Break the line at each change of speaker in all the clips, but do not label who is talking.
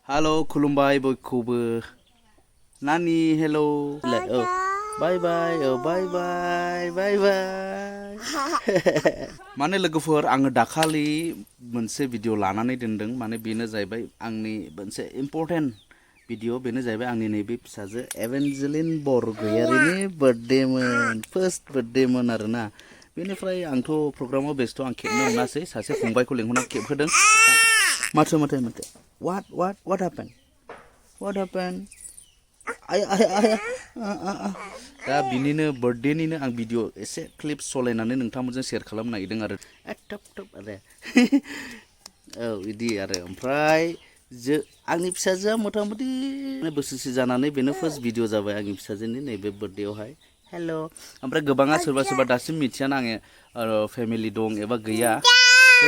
Halo, khulumbai bयखौबो. Nani, hello. Bye bye, bye bye, bye bye. माने लोगोफोर आङो दाखालि मोनसे भिडिअ लानानै दोनदों माने बेनो जाहैबाय आंनि मोनसे इम्पोर्टेन्ट भिडिअ बेनो जाहैबाय आंनि नैबे फिसाजो एवेंजेलिन बरगयारिनि बार्थडेमोन फार्स्ट बार्थडेमोन आरोना बेनिफ्राय आंथ' प्रग्रामाव बेस्थ' आं खेबनो मोनासै सासे फंबायखौ लेंहरना खेबहोदों माथो what happened दा बिनिनो बार्थडेनिनो आं भिडिअ एसे क्लिप सलायनानै नोंथांमोनजों शेयार खालामनो नागिरदों आरो टप आरो औ बिदि आरो ओमफ्राय आंनि फिसाजोआ मथा-मथि बोसोरसे जानानै बेनो फार्स्ट भिडिअ जाबाय आंनि फिसाजोनि नैबे बार्थडेयावहाय हेल' ओमफ्राय गोबाङा सोरबा दासिम मिथियाना आङो फेमिलि दं एबा गैया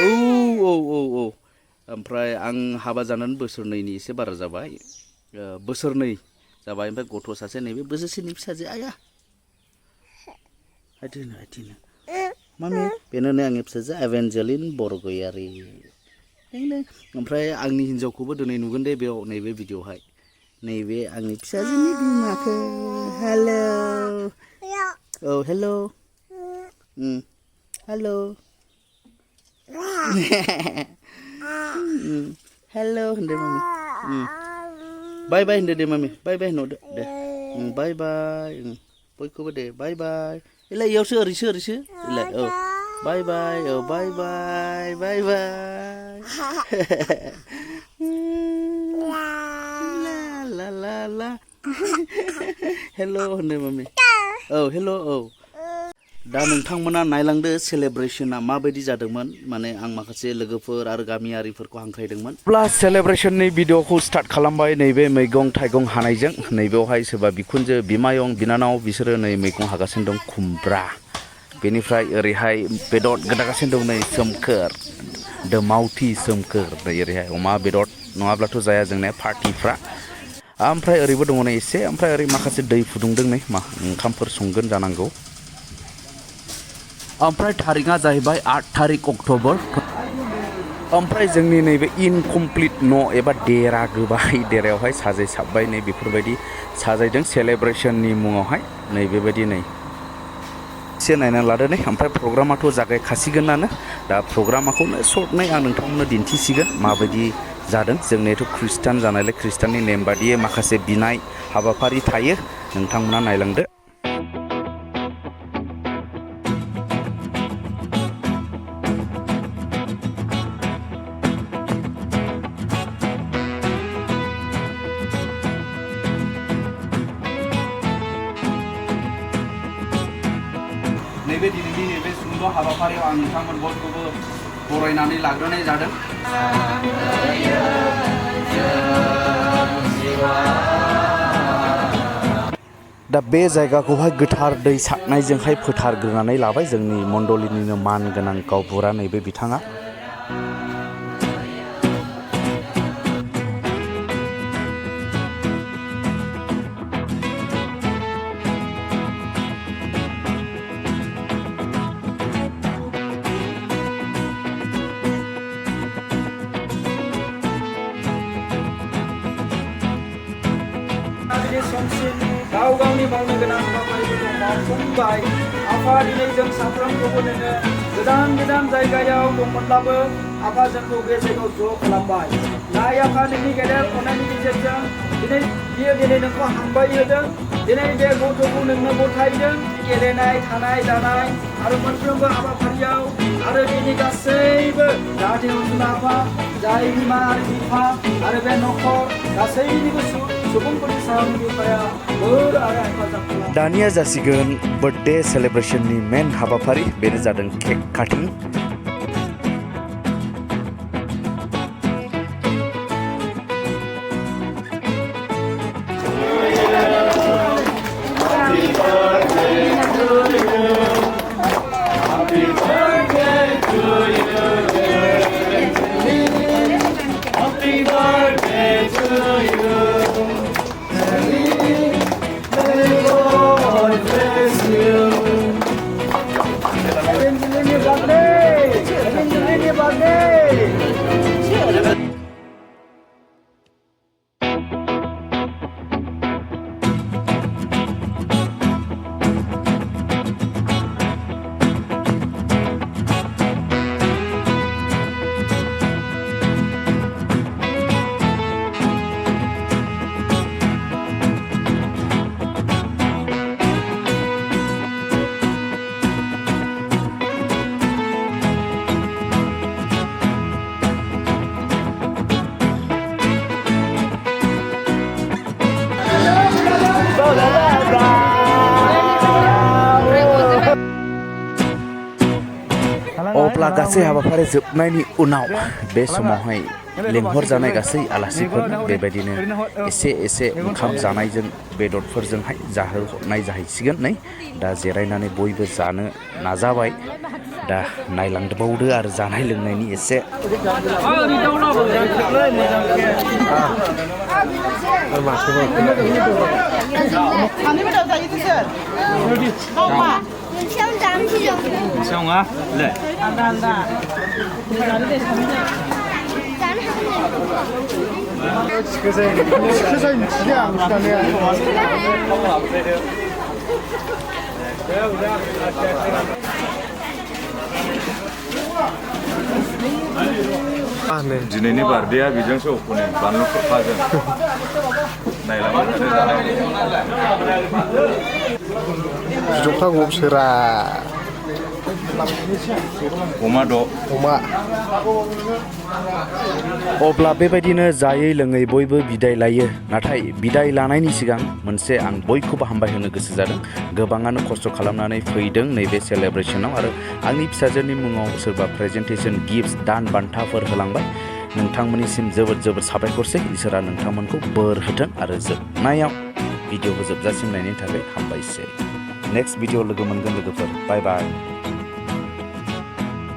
औ ओमफ्राय आं हाबा जानानै बोसोरनैनि एसे बारा जाबाय बोसोरनै जाबाय ओमफ्राय गथ' सासे नैबे बोसोरसेनि फिसाजो आया आइथिनो मामि बेनोनो आंनि फिसाजो एवेंजेलिन बरगयारि ओमफ्राय आंनि हिन्जावखौबो दिनै नुगोन दे बेयाव नैबे भिडिअ'हाय नैबे आंनि फिसाजोनि बिमाखौ हेल' औ हेल' हेल' हेल' होनदो मामि बाय बाय होनदो दे मामि बाय बाय होनहरदो दे बाय बाय बयखौबो दे बाय बाय एलाय इयावसो ओरैसो एलाय औ बाय बाय औ बाय बाय बाय बाय ला ला ला हेल' होनदो मामि औ हेल' औ दा नोंथांमोना नायलांदो सेलेब्रेशना माबायदि जादोंमोन माने आं माखासे लोगोफोर आरो गामियारिफोरखौ हांख्रायदोंमोन प्लास सेलेब्रेशननि भिडिअखौ स्टार्ट खालामबाय नैबे मैगं थाइगं हानायजों नैबेयावहाय सोरबा बिखुनजो बिमायं बिनानाव बिसोरो नै मैगं हागासिनो दं खुमब्रा बेनिफ्राय ओरैहाय बेदर गोदागासिनो दं नै सोमखोर मावथि सोमखोर नै ओरैहाय अमा बेदर नङाब्लाथ' जाया जोंनिया पार्टिफ्रा ओमफ्राय ओरैबो दङ नै एसे ओमफ्राय ओरै माखासे दै फुदुंदों नै ओंखामफोर संगोन जानांगौ ओमफ्राय थारिखआ जाहैबाय 8 थारिख अक्ट'बर ओमफ्राय जोंनि नैबे इनकमप्लिट न' एबा देरा गोबाय देरायावहाय साजायसाबबाय नै बेफोरबायदि साजायदों सेलेब्रेशननि मुङावहाय नै बेबायदि नै एसे नायना लादो नै ओमफ्राय प्रग्रामाथ' जागायखासिगोनानो दा प्रग्रामाखौनो सर्टनै आं नोंथांमोननो दिन्थिसिगोन माबायदि जादों जोंनियाथ' खृष्टान जानायलाय खृष्टाननि नेम बादियै माखासे बिनाय हाबाफारि थायो नोंथांमोना नायलांदो नैबे दिनैनि नैबे सुंद' हाबाफारियाव आं नोंथांमोन बयखौबो बरायनानै लाग्रोनाय जादों दा बे जायगाखौहाय गोथार दै सारनायजोंहाय फोथारग्रोनानै लाबाय जोंनि मण्डलिनिनो मान गोनां गावबुरा नैबे बिथाङा गाव गावनि मावनो गोनां हाबाफारिफोरखौ मावफुंबाय आफा दिनै जों साफ्रोमखौबो नोङो गोजान जायगायाव दंमोनब्लाबो आफा जोंखौ बे जायगायाव ज' खालामबाय नाय आफा नोंनि गेदेर अननायनि गेजेरजों दिनै नोंखौ हामबाय होदों दिनै बे गथ'खौ नोंनो गथायदों गेलेनाय थानाय जानाय आरो मोनफ्रोमबो हाबाफारियाव आरो बेनि गासैबो जाहाथे अनसुला आफा जाय बिमा आरो बिफा आरो बे न'खर गासैनिबो सुबुंफोरनि सायाव बिफाया बोर आरो हेफाजाब खालाम दानिया जासिगोन बार्थडे सेलेब्रेशननि मेन हाबाफारि बेनो जादों केक काटिं Avangeline birthday!
गासै हाबाफारि जोबनायनि उनाव बे समावहाय लेंहर जानाय गासै आलासिफोरनो बेबायदिनो एसे ओंखाम जानायजों बेदरफोरजोंहाय जाहोहरनाय जाहैसिगोन नै दा जिरायनानै बयबो जानो नाजाबाय दा नायलांबावदो आरो जानाय लोंनायनि एसे
दिनैनि बार्डेआ बेजोंसो अफने बानलु खरफाजों नायलांबाय थादों
जथा गबसोरा
अमा द'
अमा
अब्ला बेबायदिनो जायै लोङै बयबो बिदाय लायो नाथाय बिदाय लानायनि सिगां मोनसे आं बयखौबो हामबाय होनो गोसो जादों गोबाङानो खस्थ' खालामनानै फैदों नैबे सेलेब्रेसनाव आरो आंनि फिसाजोनि मुङाव सोरबा प्रेजेन्टेसन गिफ्ट दान बान्थाफोर होलांबाय नोंथांमोननिसिम जोबोद साबायखरसै इसोरा नोंथांमोनखौ बोर होथों आरो जोबनायाव भिडिअखौ जोबजासिम नायनायनि थाखाय हामबायसै नेक्स्ट भिडिअ लोगो मोनगोन लोगोफोर बाय बाय